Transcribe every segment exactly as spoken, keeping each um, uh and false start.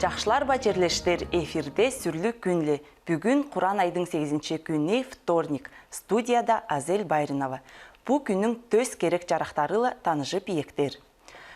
Чахшылар ба, черлештер! Эфирде «Сүрлю күн» ле. Бюгюн куран айдың сегизинчи кюню, вторник. Студияда Азель Байринова. Бу кюннюң төс керек-чарахтарыла таныжып иектер.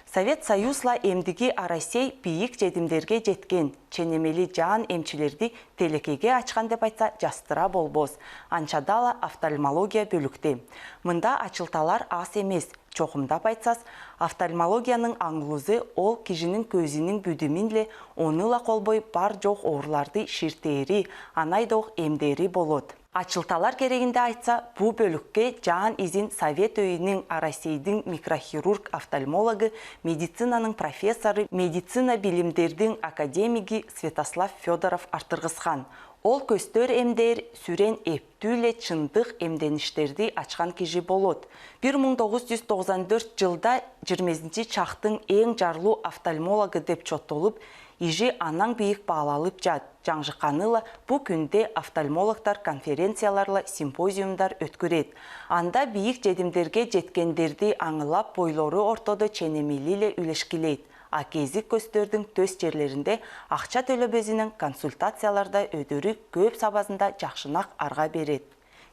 Совет Союзла эмдиги Арасей бийик чедимдерге четкен, ченемели чаан эмчилерди телекейге ачхан деп айтса, частыра болбоз. Анчадала офтальмология бёлюкте. Мында ачылталар аз эмес. Чогумдап айтсас, офтальмологияның аңылузы ол кижиниң кёзюнүң бүдүмин ле, ону ла холбой бар-чок ооруларды шииртээри, анайдох эмдээри болот. Ачылталар керегинде айтса, бу бёлюкке чаан изин Совет Өйүнүң Арасейдиң микрохирург-офтальмологу, медицинаның профессору, медицина билимдердиң академиги Святослав Фёдоров артыргысхан. Ол көстер эмдээр сүрен эптүү ле чындыг эмдеништерди ачхан кижи болот. Бир муң тогуз чүз тогузан дөрт чылда жыйырма бешинчи чактың эң чарлуу офтальмологу деп чоттолуп, ижи анаң бийик баалалып чаат. Жаңчыкканы ла, бу кюнде офтальмологтар конференциялар ла, симпозиумдар өткерет. Анда бийик чедимдерге четкендерди аңылап, бойлору ортодо ченемели ле үлешкилейт. А кезик көстердиң төс черлеринде ахча төлебезинен консультацияларда өдөрү көөп сабазында чахшынак арга берет.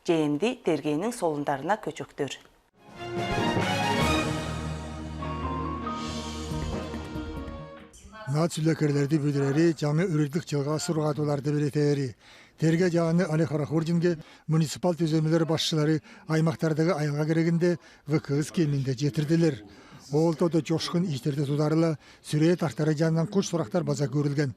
Че эмди тергеениң солундарына көчөктөр. Наад сүллекерлерди бүдүрери, жаңы үредлик чылга сургаадууларды белетлеери. Тергег чааны Олег Хорохординге муниципал төземелер башчылары аймактардагы аялга керегинде ВКС кеминде четирдилер. Ол тодо чошкун иштерди тудаарыла, сүрээ тартары чанынан куш сурактар база көрүлген.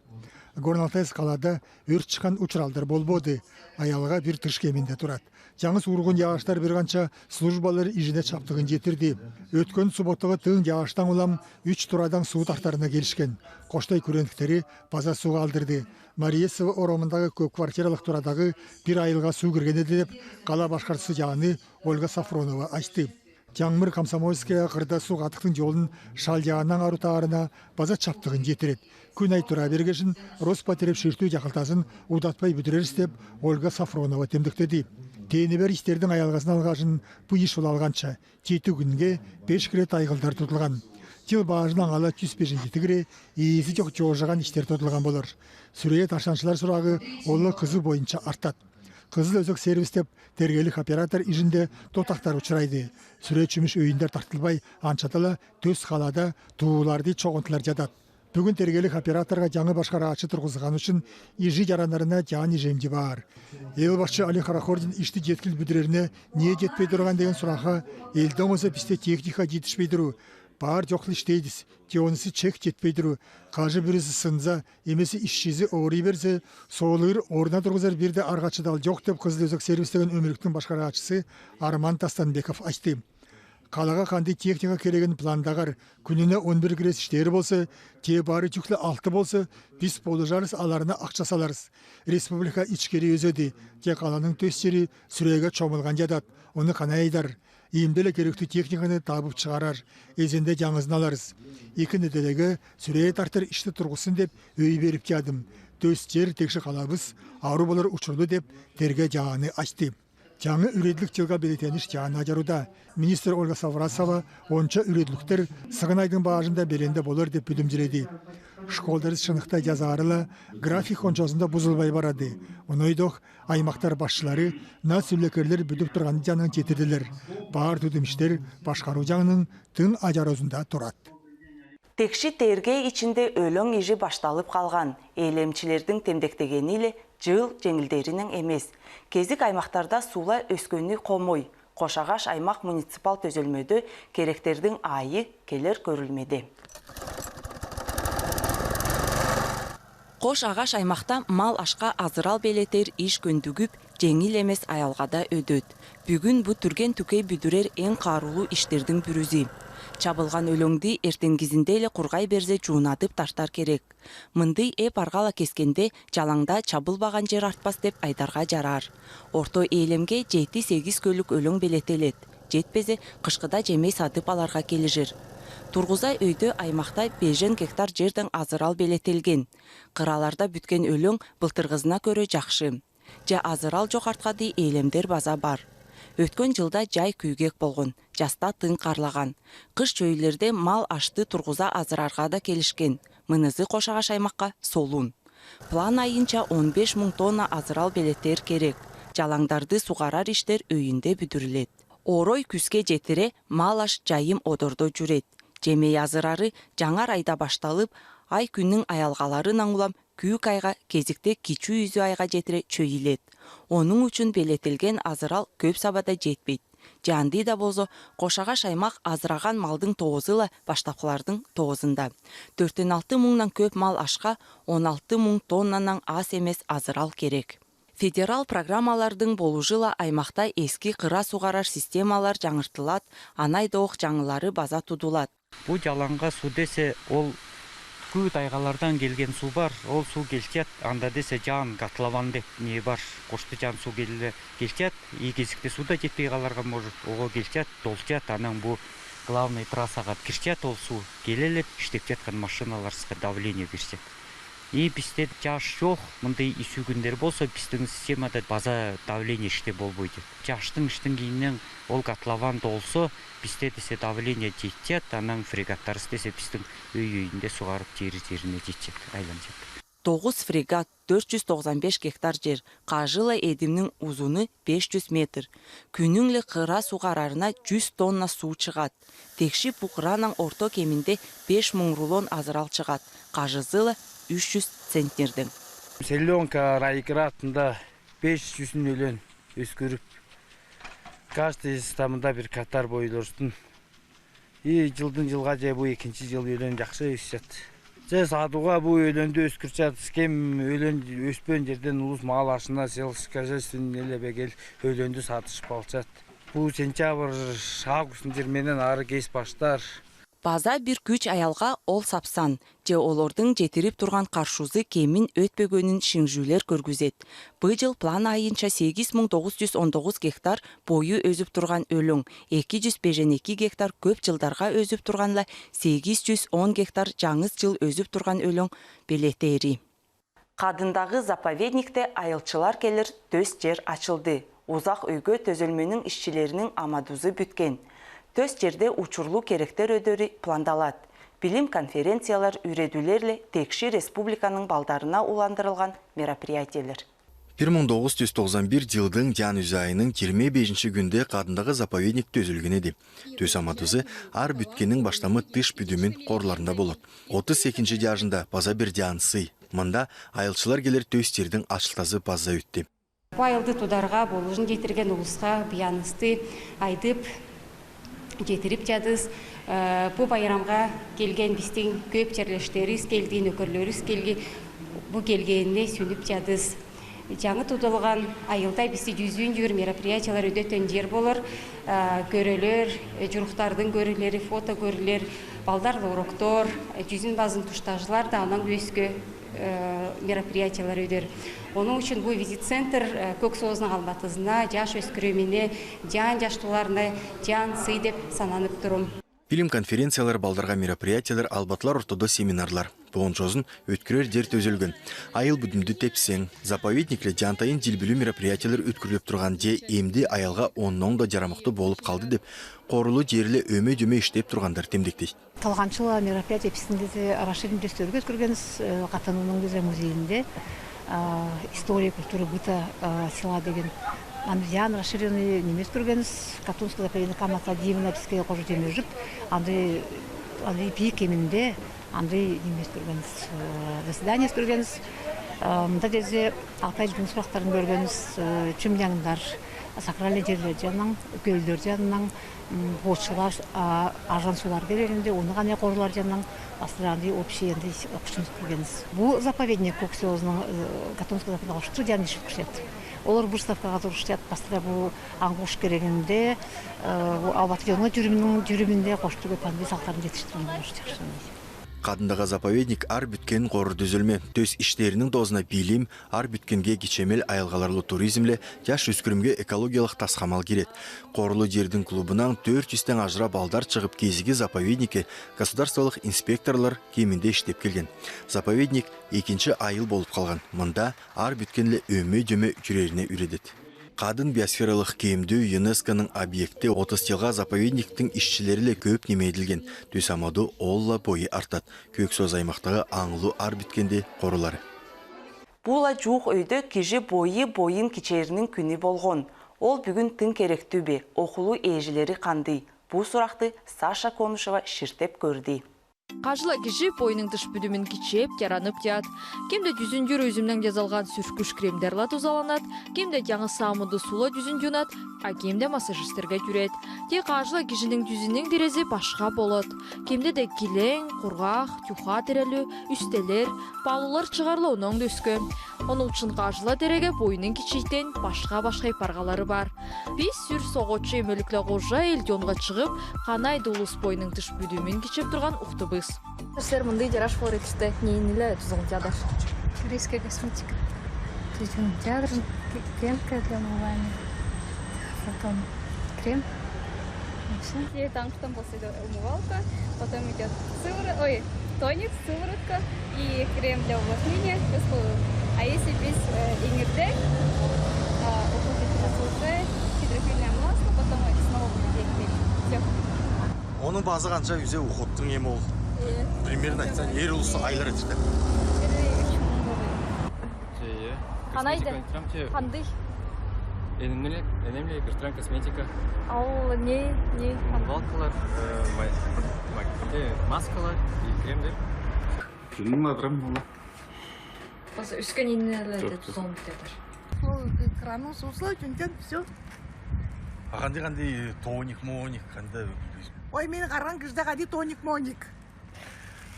Горно-Алтайск калада өрт чыккан учуралдар болбоду, аялга бир тыш кеминде турат. Чаңгыс ургун чагыштар бир канча службалар ижине чаптыгын четирди. Өткен субботагы тыын чагыштаң улам үч турадаң суу тартарына келишкен. Коштой күрентиктери база суу алдырды. Мариесово оромундагы көп квартиралык турадагы бир айылга суу кирген эди деп, кала башкарчысы чааны Ольга Сафронова айтты. Чаңмыр Комсомольская кырда суу катыктың чолун шалчааннаң арутаарына база чаптыгын четирет. Күн ай тура бергешин, Роспотребшииртүү чакылтазын удатпай бүдүрерис деп, Ольга Сафронова темдектеди. Тенибер иштердиң аялгазын алгашын, бу иш улалганча, чети күнге беш кире тайгылдар тудулган. Чыл баажындан ала чүс бежен чети кире ээзи чок чоожаган иштер тудулган болур. Сүрээ тартчанчылар сурагы ол-ла кызы боюнча артат. Кызыл Өзек сервис деп тергеелик оператор ижинде тотактар учурайды. Сүрээ чүмүш өйүндер тартылбай, анчадала төс калада тууларды чогунтулар чадат. Бюгүн тергеелик операторга чаңы башкараачы тургузганы ишин ижи чараннарына чаан ижемчи баар. Эл башчы Олег Хорохордин ишти четкил бүдүрерине не четпей турган деген суракка, элден болза бисте техника четишпей туруу, баар-чок иштейдис, че онысы чек четпей туруу, кажы бүрүзү сынза, эмеси ишчизи ооруй берзе, соолуур, орнуна тургузар бир даа аргачыдал чок деп, Кызыл Өзек сервис деген өмүрлүктүң башкараачысы Арман Тастанбеков айтты. Калага кандый техника керегин пландагар, күнүне он бир кирес иштери болза, че баары чүгле алты болза, бис болужарыс аларына акча саларыс. Республика ичкери өзеди, че каланың төс чери сүрээге чомулган чадат, ону канай айдар. Ийимде-ле керектиг техниканы табып чыгарар, эзенде чаңызын аларыс. Эки неделяга сүрээ тартыр ишти тургузсын деп өө берип чадым. Төс чер, текши калабыс ару болур учурлу деп, тергег чааны айтты. Чаңы үредлик чылга белетлениш чааны ажаруда. Министр Ольга Саврасова онча үредликтер сыгын айдың баажында беленде болур деп бүдүмчүледи. Школдарыс шыныкта чазаарыла, график ончазында бузулбай барады. Оной доо аймактар башчылары наад сүллекерлер бүдүп турганы чанын четирдилер. Баар тудум иштер башкаруу чаңынын тың ажаруузунда турат. Текши-Тергей ичинде өлөң ижи башталып калган. Ээлемчилердиң темдектегени-ле, чыл чеңилдеринден эмес. Кезик аймактарда суула өскөнү хомой. Кош Агаш аймак муниципал төзөлмөдө керектердиң аайы келер көрүлмеде. Кош Агаш аймакта мал ашка азырал белетер иш көндүгүп, чеңил эмес аялгада өтөт. Бюгүн бу түрген-түкей бүдүрер эң каарулуу иштердиң бүрүзү. Чабылган өлөңдү эртенгизинде-ле кургай берзе, чуунадып тартар керек. Мындый эп-аргала кескенде, чалаңда чабылбаган чер артпас деп айдарга чараар. Орто ээлемге чети-сегиз көлүк өлөң белетелет. Четпезе, кышкыда жемей сатып аларга келижир. Тургуза өйдө аймакта бежен гектар жерден азырал белетелген. Кыраларда бүткен өлөң былтыргызына көрө жакшы. Же азырал жок арткады ээлемдер база бар. Өткен жылда жай күйгек болгон. часта тың карлаган. Кыш чойлерде мал ашты тургуза азырарга да келишкен. Мынызы Кошагаш аймакка солун. План айынча он беш муң тонна азырал белетер керек. Жалаңдарды сугарар иштер өйюнде бүдюрюлет. Орой кюске жетире мал аш жайым одордо журет. Жемей азырары Жангар айда башталып, ай-кюннюн аялгаларынаң улам күүк айга, кезикте кичүү-үзүү айга жетире чөйүлет. Онуң ючюн белетилген азырал кёп сабада жетпейт. Жаанды да болза, Кошагаш аймак азыраган малдың тоозу-ла баштапкылардың тоозунда. Дөртен алты муңнаң кёп мал ашка он алты муң тоннанаң аз эмес азырал керек. Федерал программалардың болужы-ла аймакта эски кыра сугарар системалар жангыртылат, анай доох жангылары база тудулат. Бу жалаңга суу десе, ол куу тайгалардан келген суу бар, ол суу келчет, анда десе жаан котлован деп не бар, кошты жаан суу келе келчет, и кезикте суу да жетпей каларга может, ого келчет, толчет, анаң бу главный трассага кирчет, ол суу келелеп, иштеп жаткан машиналарга давление берчет. И бисте жаш чох, мындай исүү кюндер болса, бистиң системада база давление иште болбойт. Жаштың иштенгенинен ол котлован толса, бисте десе давление жетчет, анаң фрегаттарыс десе бистиң өй-өйюнде сугарып, жери-жерине жетчет, айланчат. Тогуз фрегат, дөрт жюз тогзан беш гектар жер, кажы-ла эдимниң узуну беш жюз метр. Кюннүң-ле кыра сугарарына жюз тонна суу чыгат. Текши бу кыранаң орто кеминде беш муң рулон азырал чыгат, кажызы-ла үч жюз центнердең. Селёнка Райградында беш жюзюн өлен өскүрүп, каждый ста мында бир катар бойлорстун. И жылдың жылга же бу экинчи жыл өлен жакшы өсчет. Же садууга бу өленди өскүрчет, кем өлен өспөөн жерден улус мал ашына, сельскохозяйственный нелебегел өленди сатышып алчат. Бу сентябрь, августтың жыйырма бешинден ары кес баштар. База бир күүч аялга ол сапсан, же олордуң жетирип турган каршузы кемин өтпегенин шиңжүүлер көргүзет. Быйыл план айынча сегиз муң тогуз жюз он тогуз гектар бою өзүп турган өлөң, эки жюз бежен эки гектар көп жылдарга өзүп турган-ла, сегиз жюз он гектар жаңыс жыл өзүп турган өлөң белетери. Кадындагы заповедникте айылчылар келир төс жер ачылды. Узак өйгө төзелмениң ишчилериниң амадузу бүткен. Төс жерде учурлу керектер өдери пландалат. Билим конференциялар, үйредүүлер-ле текши республиканың балдарына уландырылган мероприятиелер. Бир муң тогуз жюз тогзан бир жылдың январь айының жыйырма бешинчи кюнде кадындагы заповедник төзүлген эди. Төс амадузу ар бүткенниң баштамы тыш бүдүмүн корларында болот. Отуз экинчи жажында база бир жан сый. Мында айылчылар келир төс жердиң ачылтазы база өтти. Бу айылды тударга болужун жетирген улуска буяныбызды айдып жетирип чадыс. Э, бу байрамга келген бистиң көп жерлештерибиз келди, нөкерлерибиз келди. Бу келгенине сюйүнип чадыс. Жаңы тудулган айылда бисти жүзүн жуур мероприятиелер өтетен жер болур. Э, көрүлөр, э, журуктардын көрүлери, фото көрүлөр, балдарла уроктор, э, жүзүн базын туштажылар да, анан өскө э, мероприятиелер өтер. Ону ючюн бу визит-центр, э, Кок-Соозунуң Алматызына, жаш өскүрүмүнө, жаан жаштууларына жаан сый деп сананып турум. Билим конференциялар, балдарга мероприятиелер, албатлар ортодо семинарлар. Тоон чозун өткүрер жер төзүлген. Айыл бүдүмдү тепсең, заповедникле жантайын жилбилүү мероприятиелер өткүрүлүп турган же эмди аялга оннуң да жарамыктуу болуп калды деп, корулу жерле өме-дөме иштеп тургандар темдектейт. Талганчыла мероприятие бистиң дезе расширенный төстерге өткүргенбиз, э, Катанунуң дезе музейинде, а, история, культура, быта, а, села деген. Аны жаан расширенный неме өткүргенбиз, Катунская заповедник Камата Дивна биске кожо жемежип, андый, андый бийик кеминде, андый неме өткүргенбиз, э, заседание өткүргенбиз. А, мында дезе Алтай жилдиң сурактарын көргенбиз, э, чүм жангдар, сакральный жерлер жаныннан, көлдөр жаныннан, м, боочулар, а, арзан суулар керегинде, ону гана корулар жаныннан, басты андый общий андый окшун көргенбиз. Бу заповедник Кок-Соозунуң, э, Катунская заповедник оштур жан ишип кирет. Олар выставкага турушчат, басты бу аңгы ош керегинде, э, бу албаты жолуна жүрүмүнүң, жүрүмүнде коштур көп андый сактарын жетиштирген болуш жакшы. Кадындагы заповедник ар бүткенин коруур түзүлме. Төс иштериниң доозуна билим, ар бүткенге кичемел аялгаларлы туризмле, жаш өскүрүмге экологиялык тас камал кирет. Корулу жердиң клубунаң төрт жюзден ажыра балдар чыгып, кезиги заповедникке государстволук инспекторлар кеминде иштеп келген. Заповедник экинчи айыл болуп калган. Мында ар бүткенле өме-дөме жүрерине үйредет. Кадын биосфералык кемдүү ЮНЕСКО-ның объекти. Отыс йылга заповедниктиң исчилери ле көөп неме эдилген. Тус амаду ол ла бойы артад. Көөксоос аймактагы аңлу ар биткенде корулар. Бу ла жуух өйдө кижи бойы бойын кичериниң күнү болгон. Ол бүгүн тың керектүү бе, окулу эжилери кандый? Бу суракты Саша Конышева ширтеп көрдү. Кажла кижи бойнуң тыш бүдүмүн кичееп, яранып тият. Кемде дүзүндүр үзүмнен жасалган сүркүш кремдер ла тузаланат, кемде яңы саамуду суула дүзүн юнат, а кемде массажистерге түрет. Те кажла кижиниң дүзүнүң терези башка болот. Кемде де килең, кургак, тюха терелүү, үстелер, палуулар чыгарыла, оноң да өскө. Ону учун кажла тереге бойнуң кичийтен башка-башка паргалары бар. Бис сюр согочу эмеликле кожа элдёнга чыгып, канай да улус бойнуң тыш бүдүмүн кичеп турган уктубуз. Силер мындай яраш болар эдисте, нени ле тузаланып тиядыр? Корейская косметика. Тузаланып тиядыр, пенка для умывания. Потом крем. И всё. Если там что-то после этого умывалка, потом идёт сыворот-, ой, тоник, сыворотка и крем для увлажнения, без полы. А если без, э, иңирдек, а, уходит уже гидрофильное масло, потом снова в день. Всё. Ону базы канша үзе уходтуң эми ол? Э. Примерно айтсаң, эр улус айлар этип. Эр үч муң болар. Канай да? Косметика айтырам, те. Кандай? Энемле, энемле бир трен косметика. Ал не, не? Умывалкалар, э, ма-, ма-, э, маскалар и кремдер. Билмейм, адырам оны. База өскен энелер де тузаланып кетер. Ол кранның суусу ла, чүнкен, всё. А кандай, кандай тоник, моник, кандай? Ой, мен караган кижиде кандай тоник, моник.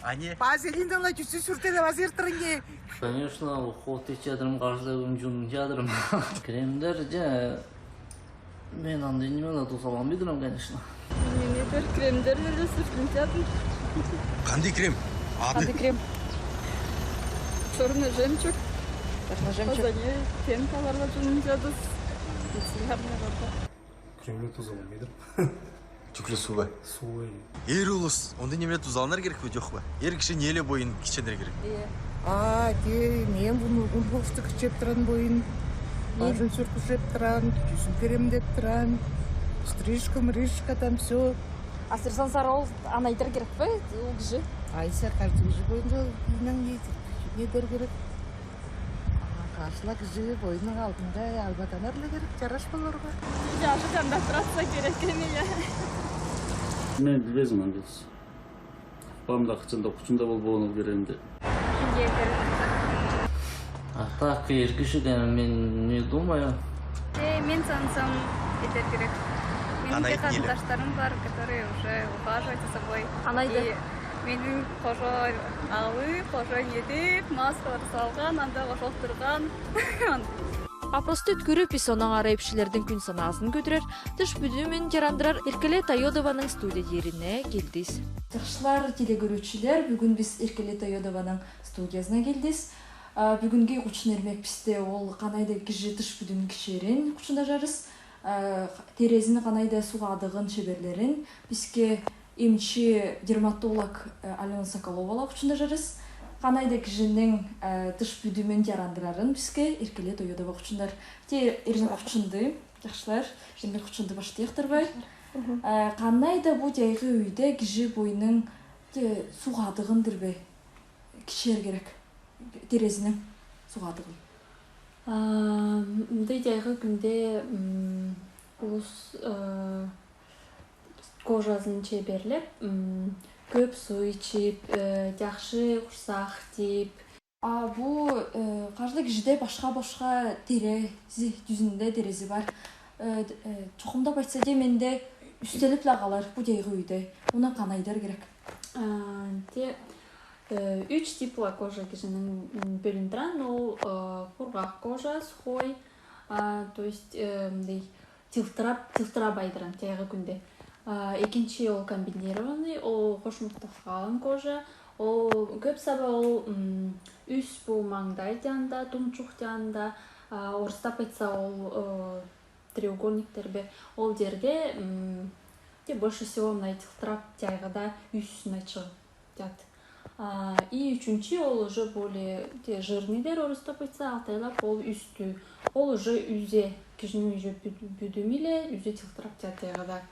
А не? Вазелин ла, тюсю сүртеде вазир тренге. Конечно, уход ичедирим, каждый күн жуунып чадырым. Кремдер же, мен андый неме ла тузаланмай турам, конечно. Мен эдер кремдер же сүртүнчадым. Кандай крем? Ады? Кандай крем? Чёрный жемчуг. Чёрный жемчуг. Пенкаларга жуунчадыс. Мицеллярныйларга. Кремле тузаланмай турам. Тюкле суула. Суула. Эр улус онда немеле тузаланар керек пе, жок па? Эр киши неле бойын киченер керек? Э. А, те, мен буну умывалкасы кичеп турам бойын. Бажын сүркүшеп турам, тюсюн кремдеп турам. Стрижка, мрижка, там всё. А сырсан сара ол анайдар керек пе, ол кижи? Айса, каждый кижи бойынша, инан нетер керек. Кажла кижи бойнуң алдында албатанар ла керек, жараш болорга. Жашы таңдап турса керек эме, я. Мен билбезим аны. Пам да кычында, кучунда бол, бону керенде. Кимге керек? А так, эр кишиге мен не думаю. Э, мен сансам эдер керек. Менин де карындаштарым бар, которые уже ухаживают за собой. Канай да? И менин кожа алып, кожа нетип, маскалар салган, анда кожа олтурган. Опросты өткөрүп, бис оннаңар эпшилердин күн санаазын көтөрер, тыш бүдүмүн жарандырар Эркеле Тойодованың студия ерине келдис. Жакшылар, телекөрүүчүлер, бүгүн бис Эркеле Тойодованың студиязына келдис. А, бүгүнкү кучун эрмек бисте ол канай да кижи тыш бүдүмүн кичерин кучунда жарыс. А, терезини канай да сугадыгын шеберлерин биске эмчи-дерматолог, э, Алёна Соколова ла кучунда жарыс. Канай да кижиниң, э, тыш бүдүмүн жарандырарын биске Эркеле Тойодова кучундар. Те эрмек кучунду, жакшылар, эрмек кучунду баштыяктар бай. Э, канай да бу жайгы үйде кижи бойнуң те сугадыгын дирбей кичер керек. Терезини сугадыгын. А, мындай жайгы күнде, м, улус, э, кожасын шеберлеп, м, көп суу ичип, э, жакшы курсак тийип. А бу, э, каждый кижиде башка-башка терези, жүзүнде терези бар. Э, д-, э, чогумдап айтса да, менде үстелип ла калар бу жайгы үйде. Ону канай эдер керек? А, те, э, үч тип ла кожа кижиниң, м, бөлүнүп турган, ол, э, кургак кожа, сухой, а, то есть, э, мындай, жылтырап, жылтырабай турган жайгы күнде. А, экинчи ол комбинированный, ол кошмукталган кожа, ол көп саба ол, м, үс бу маңдай жанында, тумчук жанында, а, орустап айтса ол, э, треугольниктер бе, ол жерге, м, те больше всего мындай жылтырап жайгыда үс мындай чыгып. Тят. А, и үчүнчү ол уже более те жирныйлар, орустап айтса, алтайлап ол үстү. Ол уже үзе, кижининъ уже бүд-, бүдү мийле, үзе чылтырап чат тайгада.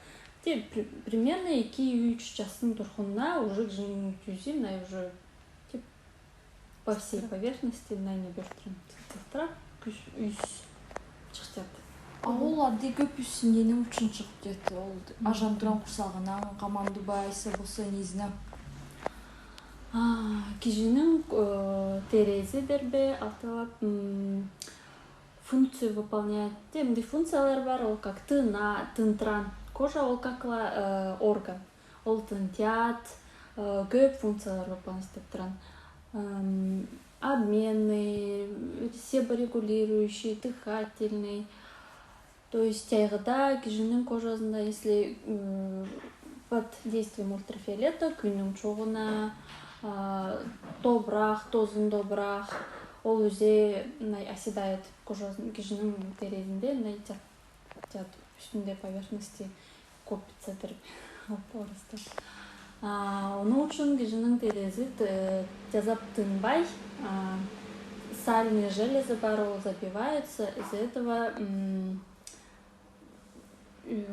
Те при-, примерно эки-үч частынъ турхунда уже кижининъ тюзин, мына уже, те по всей поверхности, мына не бёртүрен чылтырап, күүс, үй чыгып чат. А ол адди көөп үй ненин учун чыгып чат, ол ажан туран курсагынан, каманды ба, айса болса незден. А, кижининъ, э, терезидер бе, алталап, м, функцию выполняет. Те мындый функциялар бар, ол как тынна, тынтыран. Кожа ол как ла, э, орган. Ол тынтят, э, көөп функциялар выполнять этип туран. Эм, обменный, себорегулирующий, дыхательный. То есть тайгада кижининъ кожазында, если, м, под действием ультрафиолета, күүнинъ чоғына, а, тобырах, тозын тобырах, ол уже, мына, оседает кожазын, кижининъ терезинде, мына, тя-, тя-, үстюнде поверхности копится дир орыстап. А, ону учун кижининъ терези, э, таза тынбай, а, сальные железы бар, ол забиваются, из-за этого, м, э,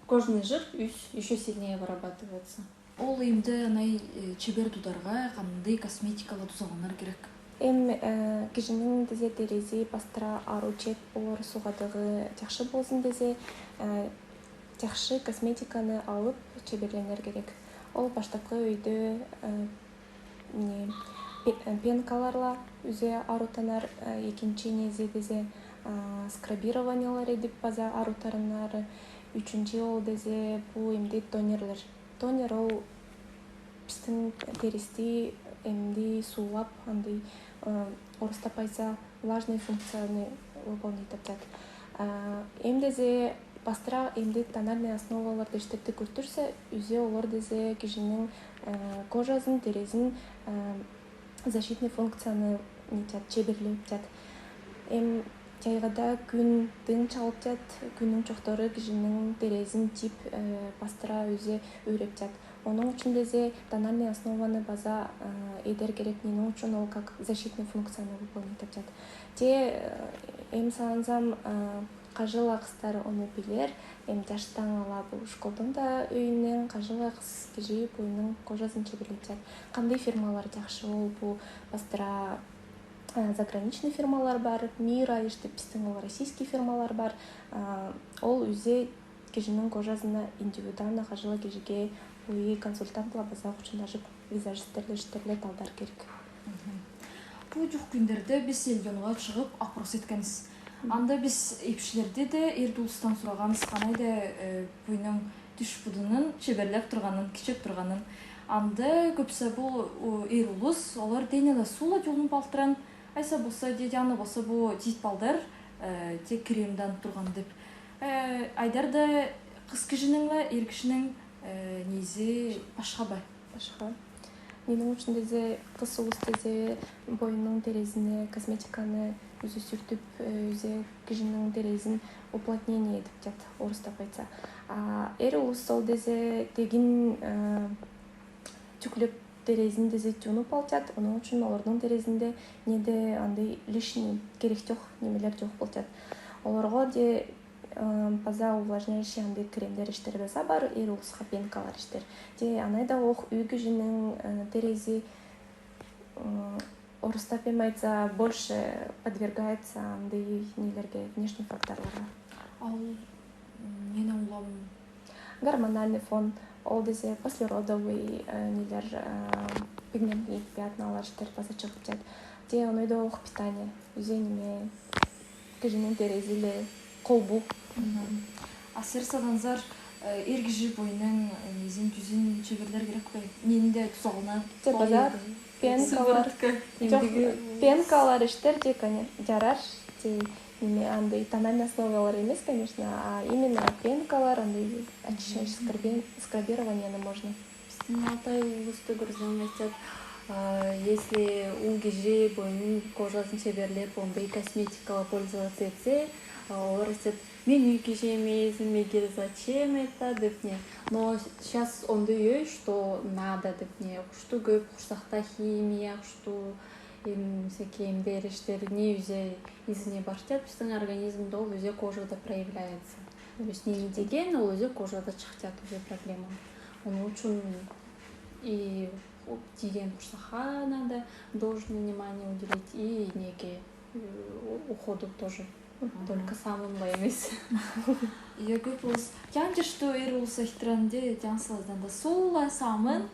кожный жир, үй ещё сильнее вырабатывается. Ол эмде анай, э, чебер тударға, кандай косметикала тузаланар керек? Эм, э, кижининъ тезе терези пастыра ару чет болар, суғадығы чахшы болзын тезе, э, чахшы косметиканы алып чеберленер керек. Ол баштапқы өйде, э, не, пе-, э, пенкаларла үзе арутанар, э, экинчи незе тезе, а, скрабированиелар эдип паза арутанар, ючүнчи ол тезе бу эмде тонерлер. Тонер ол пистиң терести эмди суулап, андый, э, орыстап айтса, влажный функцияны выполнить этип чат. Э, эм тезе пастыра эмди тональный основаларды иштетти күүртирсе, үзе олар тезе кижининъ, э, кожазын, терезин, э, защитный функцияны нетят, чеберлеп чат. Эм тайгада күүн тынч алып чат, күүнинъ чоохтары кижининъ терезин тип, э, пастыра үзе ӱйреп чат. Онынъ учун тезе тональный основаны паза, э, эдер керек, ненинъ учун ол как защитный функцияны выполнить этип чат. Те, э, эм санасам, э, кажыла кыстар оны пилер, эм чаштаң ала бу школдың да өйиннен кажыла кыс кижи бойнынъ кожазын чеберлеп чат. Кандай фирмалар чахшы, ол бу пастыра, э, заграничный фирмалар бар, Мира, иштеп пистиң ол российский фирмалар бар. Э, ол үзе кижининъ кожазына индивидуально кажыла кижиге, ой, консультантла паза охчан даже визажистерле, иштерле талдар керек. Мгм. Бу чух күүндерде бис Элдёнға чыгып опрос эткенбиз. Мгм. Анда бис эпшілерде де, эр-улустан сорағанбыз, канай да, э, бойнынъ тӱс-будынын чеберлеп турғанын, кичеп турғанын. Анда кӧбісі бу, о, эр-улус, олар дәнеле суулар чолын палтыран, айса болса, дедяны болса, бу тиит палдар, э, тек кремдан турған деп. Э, айдар да кыс кижининъ ла, эр кижининъ, э, незе пашха ба? Пашха. Ненинъ учун тезе кыс улус тезе бойнынъ терезине косметиканы үзе сюртип, э, үзе кижининъ терезин уплотнение эдип чат, орыстап айтса. А эр улус ол тезе тегин, э, тюклеп терезин тезе тюнүп ал чат, онынъ учун олардынъ терезинде неде андый лишний керектех немелер чох пол чат. Оларға де, э, паза увлажняющий андый кремлер иштер паза бар, эр улусха пенкалар иштер. Те анай да ох үй кижининъ, э, терези, м, орыстап эм айтса, больше подвергается андый нелерге, внешний факторларға. Ал, м, ненинъ улам? Гормональный фон, ол тезе послеродовый, э, нелер, э, пигментный пятналар иштер паза чыгып чат. Те оной да ох питание, үзе неме, кижининъ терезиле колбу. Мгм. А сер сағынзар, э, эр кижи бойнынъ, э, незин, тӱзин чеберлер керек пе? Ненде тузалана? Те паза пенкалар. Сыворотка. Чох, пенкалар иштер те, кане, ярар, те, неме, андый тональный основалар эмес, конечно, а именно пенкалар, андый очищающий скраби-, скрабированиены можно. Пистиң Алтай улуста кӧрзем айтчат, а, если ул кижи бойнынъ кожазын чеберлеп, ондый косметикала пользоваться этсе, а, олар айтчат, мен үй кижи эмеспин, меге зачем это, деп не. Но сейчас ондый ой, что надо, деп не. Что көөп курсахта химия, что Эм всякие эмдер иштер не үзе изине бартад, пистің организмде ол үзе кожада проявляется. То есть не деген, ол үзе кожада чыхтад, үзе проблема. Оның учун и тиген курсаха надо должное внимание уделить, и неге, э, у- уходу тоже. Только самын ба эмес. Иеге болыс. Тянҗа что ир улс айтыран де, тянсалаздан да солла самын.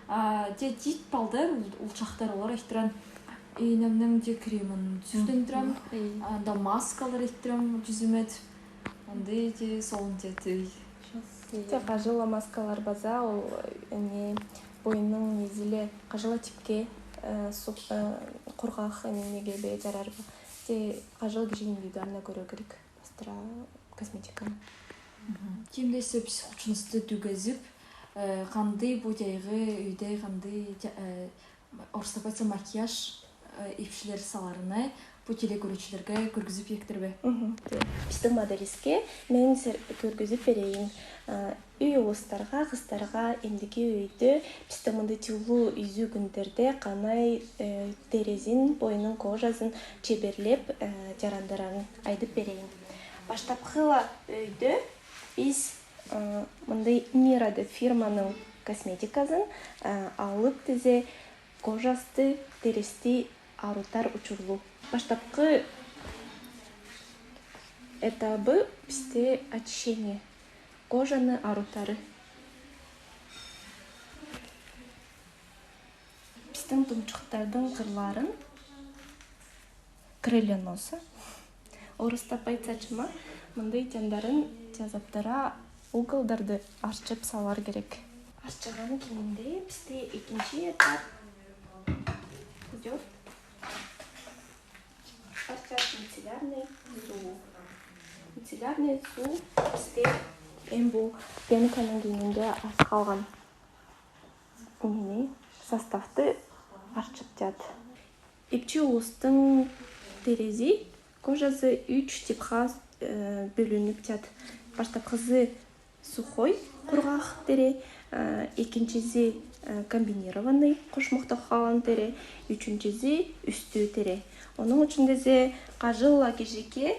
А, те тит палдар, ул- улчахтар олар айтыран. Инемнең де кремын сүртендірем. Анда маскалар айтырам, жүзімет. Анда де солын тетей. Те кажылла маскалар база, ол, э, не, бойның незіле, кажылла типке, э, сух, э, курғах, э, неге бе жарар ба. Те кажылла кижи индивидуально көрер керек. Пастыра косметиканы. Тимдесіп, сіз хучынысты түгезіп, э, қандай бу тайғы үйде, қандай тя- э, орыстап айтса макияж, э, ипшілер саларыны бу телекөрүүшілерге кіргізіп ектірбе. Пистің моделиске мен сер- кіргізіп берейін. Э, үй улустарға, хыстарға, ендіге үйде пистің мындағ тилу изу күндерде қанай, э, терезин, бойының кожазын чеберлеп, э, жарандырарын айдып берейін. Баштапқыла үйде пис, э, мындағ Мира деп фирманың косметиказын, э, алып тізе кожасты, терести арутар учурлу. Баштапқы этабы писте очищение. Кожаны арутары. Пистің тумчуқтардың қырларын, крылья носа. Орыстап айтсачыма, мындағ тяндарын тязаптыра уголдарды арчып салар керек. Арчыған киңінде писте ікінчі этап идёт. Арчат мицеллярный суу. Мицеллярный суу писте эм бу пенканың киңінде ас қалған. Мини составты арчып тяд. Ипчі улустың терези кожазы үш типха, э, бөлініп тяд. Баштапқызы сухой, курғах тере, э, ікінчізі, э, комбинированный, кошмохтап халған тере, ӱчінчізі үстүү тере. Оның ӱчӱн де зе кажылла кижиге,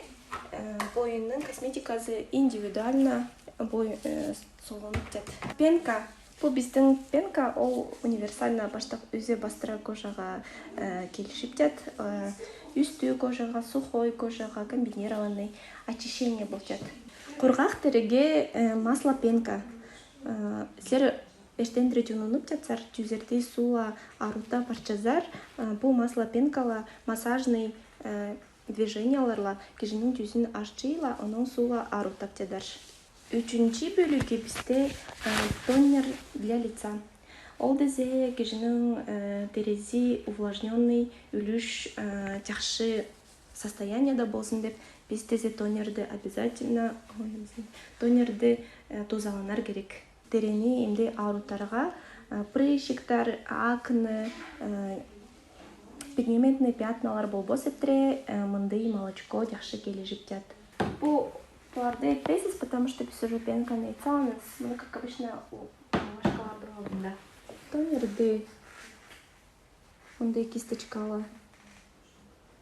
э, бойының косметиказы индивидуально бой, э, солғанып тяд. Пенка. Бу пистің пенка, ол универсально баштап үзе бастыра кожаға, э, келішіп тяд, э, үстүү кожаға, сухой кожаға, комбинированный, очищение бол тяд. Курғах тереге, э, масло пенка. Э, сер эртендіре тюнунып тядсар, тюзердей суула арута парчазар, э, бу масло пенкала массажный, э, движенияларла кижинің тюзин арчыйла, оноң суула арутап тядар. Ӱчӱнчи бөлігі писте, э, тонер для лица. Ол дезе кижинің, э, терези увлажнённый, ӱлӱш, э, чахсы состояниеда болсын деп, пис тезе тонерді обязательно, ой, тонерді, э, тузаланар керек. Терени инде арутарға, э, прыщиктар, акне, э, пигментный пятналар болбас етіре, э, мындағ молочко чахсы кележип тяд. Бу, пуларды этпейсіз, потому что пис уже пенканы эт салғанбыз. Мыны, как обычно, у рубашкалардың алдында. Тонерді мындағ кисточкала.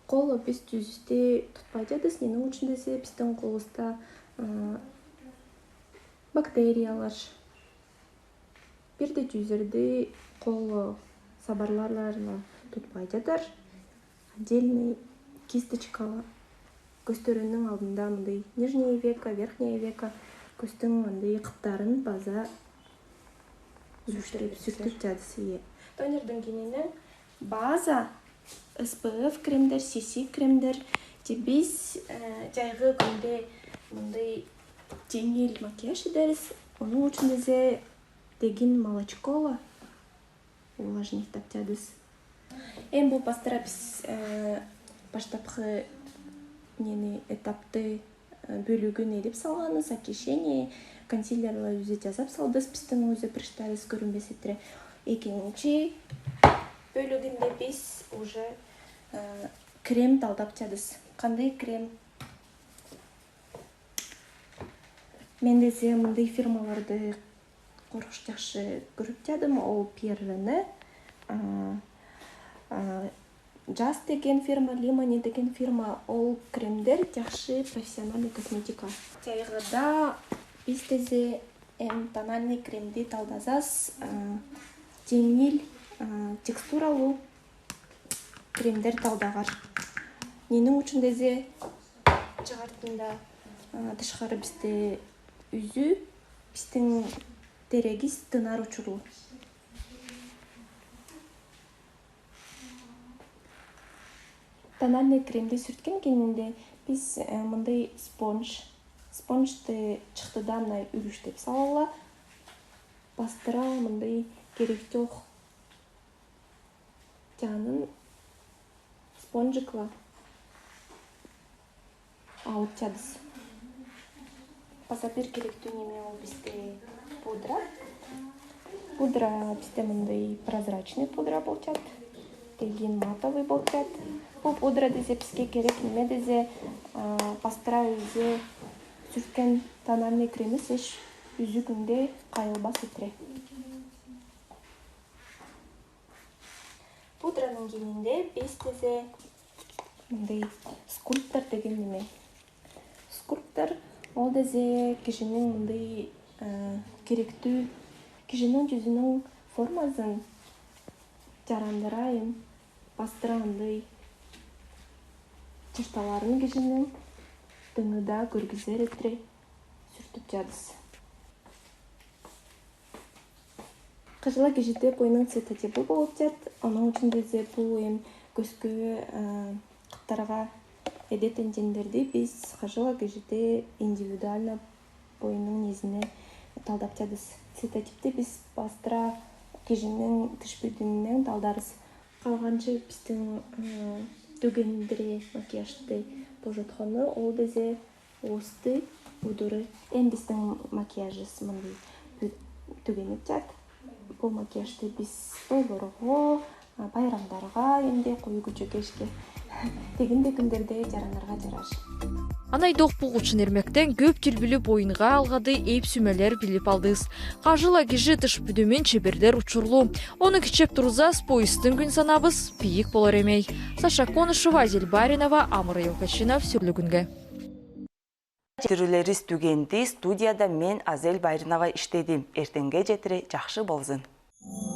Қолы пис тӱзісте тутпай тядыс, ненің ӱчӱн дезе пистің қолыста, э, бактериялар. Пирде тӱзерді қолы сабарларларына тутпай тядар. Отдельный кисточкала. Кӧстерінің алдында мындағ нижнее веко, верхнее веко, кӧстің мындағ қыптарын база сүртіп, сүртіп тядыс, ие. Тонердің киңіне база, эс пэ эф кремдер, си си кремдер, те пис, э, чайғы кӱнде мындағ теңел макияж идеріс, оның ӱчӱн дезе тегін молочкола увлажнить тап тядыс. Эм бу пастыра пис, э, баштапқы нені этапты, э, бөлігін идіп салғанбыз, очищение, консилерла үзе тязап салдыс, пистің үзе прыштарыс кӧрінбес етіре. Ікінчі бөлігінде пис уже, э, крем талдап тядыс. Қандай крем? Мен дезе мындағ фирмаларды Хорғаш чахсы кӧріп тядым, ол первыйны, а, а, Джаз деген фирма, Лимани деген фирма, ол кремдер чахсы профессиональный косметика. Чайгыда пистезе эм тональный кремди талдазас, а, женьил, а, текстуралу кремдер талдагар. Ненинъ учун дезе чыгартында, а, тышкары писте үзү, пистинъ терегис тынар учурлу. Тональный кремди сүрткен кенинде пис, э, мындай спонж, спонжды чыхтыда мындай юлюштеп салалла, пастыра мындай керектёк чанын спонжикла алып чадыс. Паза бир керектүү неме ол писте пудра. Пудра писте мындай прозрачный пудра болчат. Тегин матовый болчат. Бу пудра дезе писке керек неме дезе, а, пастыра юзе сүрткен тональный кремибиз иш үзү кюнде кайылбас этре. Пудранынъ кенинде пистезе мындай скульптор деген неме. Скульптор ол дезе кижининъ мындай, э, керектүү, кижининъ жүзюнинъ формазын чарандыра эм пастыра мындай чырталарын кижининъ тынгыда кёргизер этре сүртип чадыс. Хыжыла кижиде бойнынъ цветотипи болуп чат, онынъ учун дезе бу эм кёзге, э, кыттарга эдетен чендерди пис хыжыла кижиде индивидуально бойнынъ незине талдап чадыс. Цветотипти пис пастыра кижининъ тыш беденинен талдарыс. Калганшы пистинъ, э, тёгендире макияжды болжатханы, ол дезе осты удуры. Эм пистинъ макияжыбыз мындай тё-, тёгенип чат. Бу макияжды пис тойларга, а, байрамдарга, эмде кой куйчук эшке, тегинде кюндерде чаранарга чарар. Анай док бугучун эрмектен кёп чилбили бойынга алгады эп сюмелер билип алдыс. Хыжыла кижи тыш беденмен чеберлер учурлу. Оны кичеп турзас, поисттинъ кюн санабыз пиик болар эмей. Саша Конышева, Азель Баринова, Амыр Елкачинов, Сюрлюгюнге. Чирилерис тюгенди, студияда мен, Азель Баринова, иштедим. Эртенге чедире чакшы болзун.